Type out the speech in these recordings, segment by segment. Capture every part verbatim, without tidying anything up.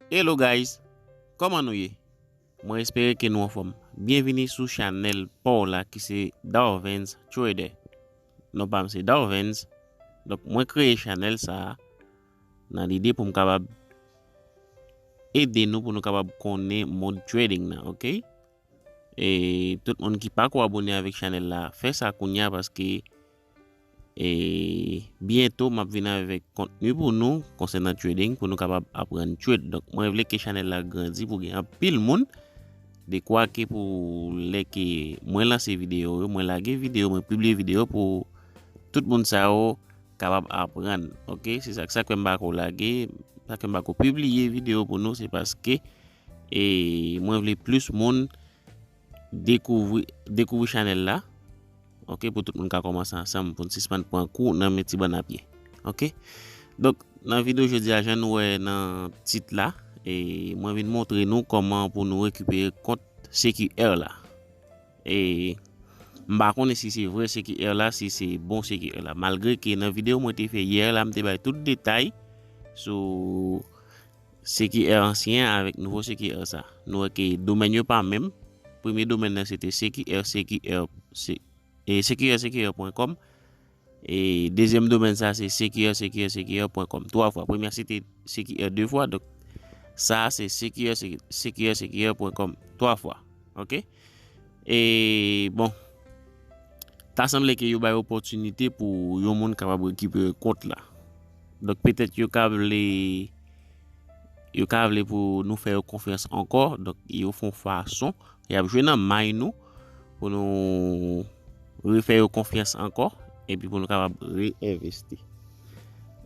Hello guys, kòman nou ye? Mwen espere ke nou anfòm. Byenvini sou chanèl pa w la ki se Darvens Trader. Non pa m se Darvens. Donk mwen kreye chanèl sa a nan lide pou m kapab ede nou, pou nou kapab konnen mond trading nan, oke? E tout moun ki pako abone avèk chanèl la, fè sa kounye a paske e byento m ap vin avèk kontni pou nou konsènan trading pou nou kapab aprann trade. Donk mwen vle ke chanèl la grandi pou gen anpil moun dekwa ke pou lè ke mwen lanse videyo yo, mwen lage videyo, mwen pibliye videyo pou tout moun sa yo kapab aprann. Oke, se sa, sa k fè m pako lage, sa k fè m pako pibliye videyo pou nou, se paske e mwen vle plis moun dekouvri dekouvri chanèl la. Oke, pou tout moun ka kòmanse ansanm, pou n sispann pran kou nan men ti bann a pye. Oke? Donk nan videyo jodi a, jan nou wè nan tit la, e mwen vin montre nou kòman pou nou rekipere kont C Q R la. E m pa konnen si se vrè C Q R la, si se bon C Q R la. Malgre ke nan videyo mwen te fè yè la, m te bay tout detay sou C Q R ansyen an avèk nouvo C Q R sa. Nou wè ke domèn yo pa menm. Premye domèn nan se te C Q R, C Q R, C- e C Q R, C Q R pwen kòm. E dezyèm domèn sa se C Q R, C Q R, C Q R pwen kòm. Twa fwa. Premye a se te C Q R de fwa. Donk sa a se C Q R, C Q R, C Q R pwen kòm. Twa fwa. Oke? E bon, ta sanble ke yo bay opòtinite pou yon moun kapab rekipere kont la. Donk petèt yo ka vle yo ka vle pou nou fè yo konfyans ankò. Donk yo fè yon fason y ap jwe nan may nou pou nou refè yo konfyans ankò, epi pou nou kapab reenvesti.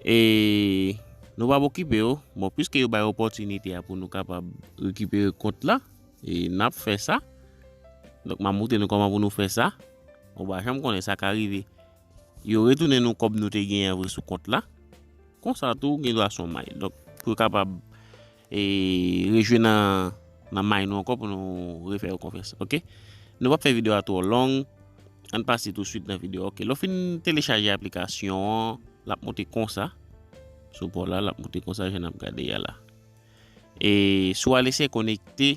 E nou p ap okipe yo. Bon, piske yo bay opòtinite a pou nou kapab rekipere kont la, e n ap fè sa. Donk m ap montre nou kòman pou nou fè sa. Ou pa janm konnen, sa ka rive yo retounen nou kòb nou te genyen an vre sou kont la. Konsa tou gen dwa se yon may. Donk pou yo kapab e rejwe nan nan may nou ankò pou nou refè yo konfyans. Oke? Nou p ap fè videyo a twò long. Ann pase touswit nan videyo. Oke, lè w fin telechaje aplikasyon an, l ap monte konsa. Sou pa w la, l ap monte konsa jan n ap gade a la. E si w al eseye konekte,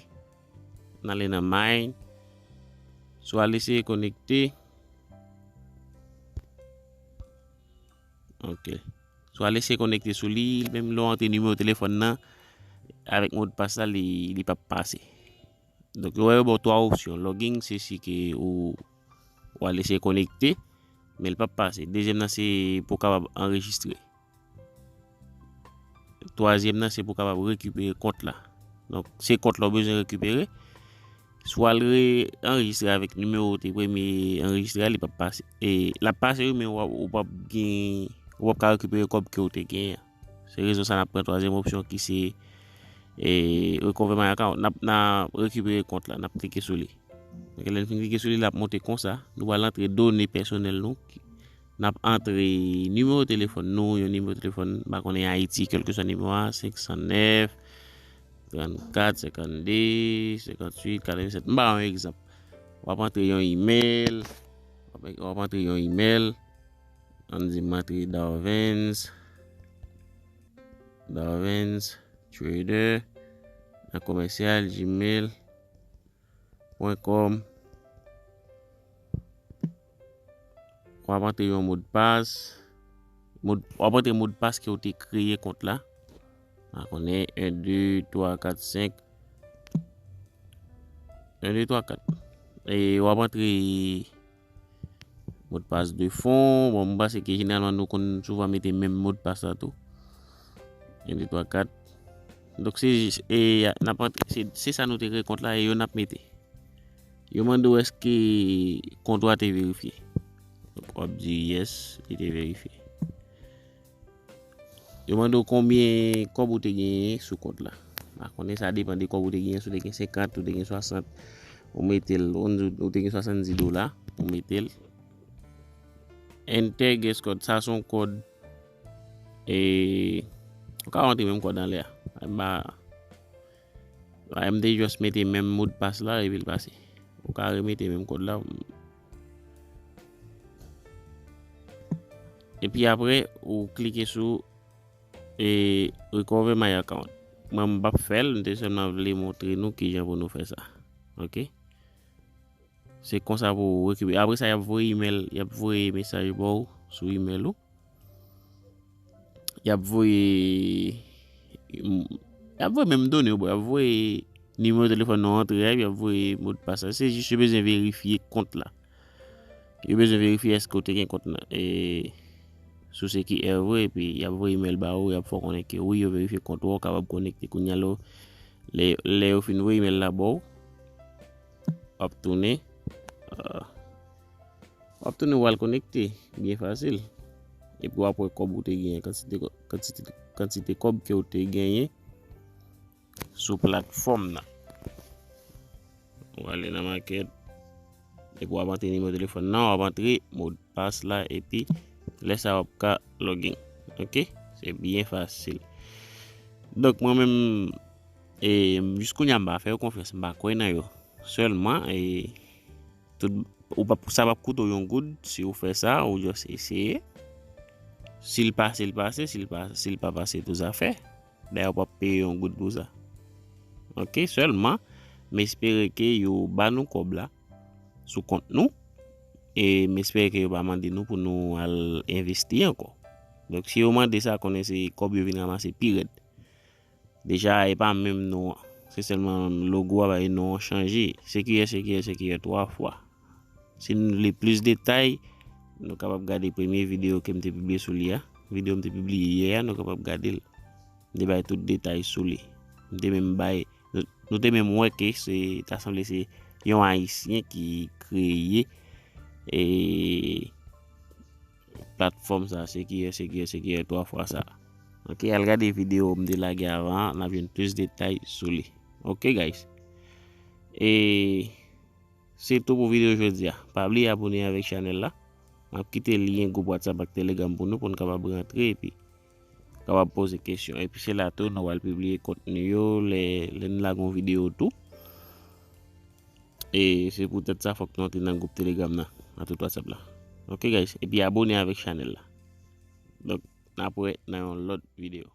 n ale nan may. Si w al eseye konekte, oke. Si w al eseye konekte sou li, menm lè w antre nimewo telefòn nan avèk modpas la, li li p ap pase. Donk yo wè yo ba w twa opsyon. Logging, se si ke ou w al eseye konekte, men l p ap pase. Dezyèm nan se pou w kapab anrejistre. Twazyèm nan se pou w kapab rekipere kont la. Donk se kont la w bezwen rekipere. Si w al re anrejistre avèk nimewo w te premye anrejistre a, li p ap pase. E l ap pase wi, men w ap- ou p ap gen ou p ap ka rekipere kòb ke w te genyen an. Se rezon sa n ap pran twazyèm opsyon ki se e recover my account. N ap n ap rekipere kont la, n ap klike sou li. Donk lè n fin klike sou li, l ap monte konsa. Nou pral antre done pèsonèl nou. N ap antre nimewo telefòn nou, yon nimewo telefòn, m pa konnen Ayiti, kèlkeswa nimewo a, senk san nèf, trannkat, senkannde, senkantuit, katrevennsèt. M ba yon egzanp. W ap antre yon imèl, w ap, w ap antre yon imèl, ann di m antre Darvens, Darvens Trader, nan komèsyal, gmail pwen kòm. W ap antre yon modpas. Mod, w ap antre modpas ke w te kreye kont la. M pa konnen, en, de, twa, kat, senk. En, de, twa, kat. E w ap antre modpas de fon. Bon, m panse ke jeneralman nou konn souvan mete menm modpas la tou. En, de, twa, kat. Donk se jis, e n ap antre, se, se sa nou te kreye kont la e yo n ap mete. Yo mande w èske kont ou a te verifye. Donk w ap di yes, li te verifye. Yo mande w konbyen kòb ou te genyen sou kont la. M pa konnen, sa depann de kòb ou te genyen. Si w te gen senkant, ou te gen swasant, ou mete l. Ou, ou te gen swasanndis dola, ou mete l. Enter guest code, sa se yon kòd. E ou ka rantre menm kòd anlè a. M pa, m te just mete menm modpas la epi l pase. Ou ka remete menm kòd la. Epi apre, ou klike sou e recover my account. mwen m p ap fè l, m te sèlman vle montre nou kijan pou nou fè sa. Ok? Se konsa pou ou rekipere. Apre sa, y ap voye email, y ap voye mesaj ba w sou email ou. Y ap voye, y ap voye menm done yo ba w. Y ap voye nimewo telefòn nou antre a, epi y ap voye modpas la. Se jis yo bezwen verifye kont la. Yo bezwen verifye èske w te gen kont nan, e, sou C Q R vre, epi y ap voye email ba ou, y ap fè w konnen ke wi, yo verifye kont ou, ou kapab konekte kounye a. Lè, lè, lè yo fin voye email la ba w, w ap tounen, ah, w ap tounen w al konekte, byen fasil. Epi w ap wè kòb ou te genyen, kantite, kantite, kantite kòb ke w te genyen sou platfòm nan. Ou ale nan market, epi w ap antre nimewo telefòn nan, w ap antre modpas la, epi lè sa w ap ka login. Ok? Se byen fasil. Donk, mwen menm, e, jis kounye a, m pa fè yo konfyans, m pa kwè nan yo. Sèlman, e, tout, ou p ap, sa p ap koute w yon goud si w fè sa, ou just eseye. Si l pase, l pase, si l pa, si l pa pase, tou zafè. Dayè, w p ap peye yon goud pou sa. Ok, sèlman, m espere ke yo ba nou kòb la sou kont nou, e m espere ke yo pa mande nou pou nou al envesti ankò. Donk, si yo mande sa, konnen se kòb yo vin ranmase pi rèd. Deja, e pa menm non an. Se sèlman logo a, e non an chanje. C Q R, C Q R, C Q R twa fwa. Si nou vle plis detay, nou kapab gade premye videyo ke m te pibliye sou li a. Videyo m te pibliye yè a, nou kapab gade l. M te bay tout detay sou li. M te menm bay, nou, nou te menm wè ke se, ta sanble se yon Ayisyen ki kreye, e, platfòm sa, C Q R, C Q R, C Q R twa fwa sa. Ok, al gade videyo m te lage avan an, n ap jwenn plis detay sou li. Ok, guys. E se tou pou videyo jodi a. Pa bliye abone avèk chanèl la. M ap kite lyen gwoup WhatsApp ak Telegram pou nou, pou n kapab rantre epi kapab poze kesyon. Epi se la tou nou pral pibliye kontni yo lè, lè n lage yon videyo tou. E se poutèt sa fòk nou antre nan gwoup Telegram nan, nan tout WhatsApp la. Ok, guys, epi abone avèk chanèl la. Donk, n ap wè nan yon lòt videyo.